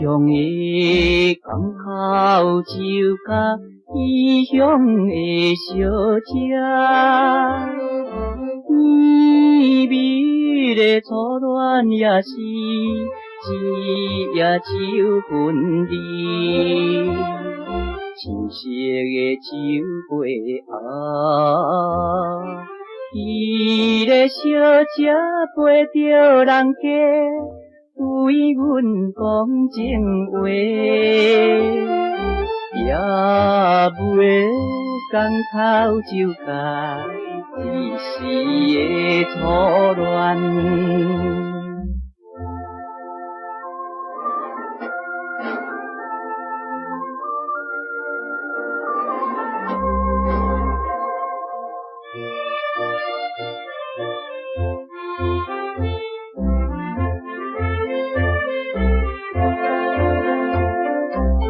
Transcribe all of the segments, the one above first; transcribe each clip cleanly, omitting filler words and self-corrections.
鄉的港口酒家，異鄉的小姐，甜蜜的初戀也是一夜就分離，青色的酒杯啊，彼个小姐陪著人客，對阮講情話，也袂港口酒家，一時的初戀。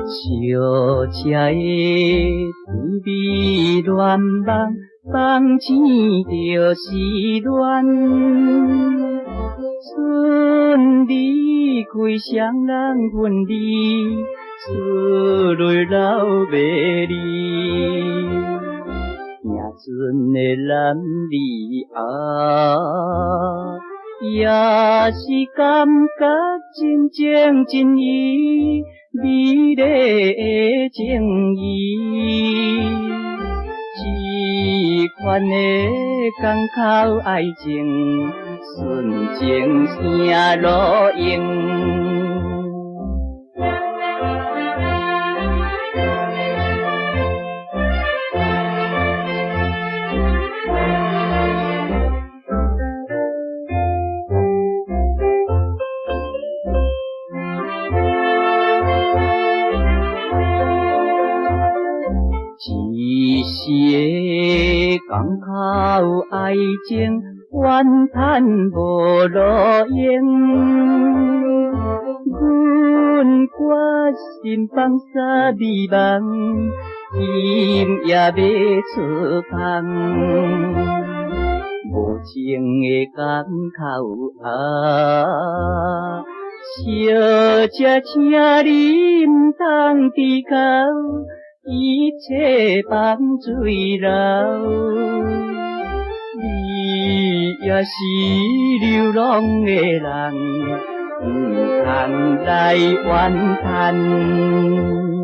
小姐的甜蜜願望，放醒就是戀。春離開雙人分離，出淚流袂離。命陣的男兒啊，也是感覺真情真意，美麗的情誼。這款的港口愛情，純情啥路用？一時的港口愛情，怨嘆無路用。阮決心放下美夢，今夜欲出航。無情的港口啊，小姐請你毋通低哭，一切放水流。你也是流浪的人，毋通來怨嘆。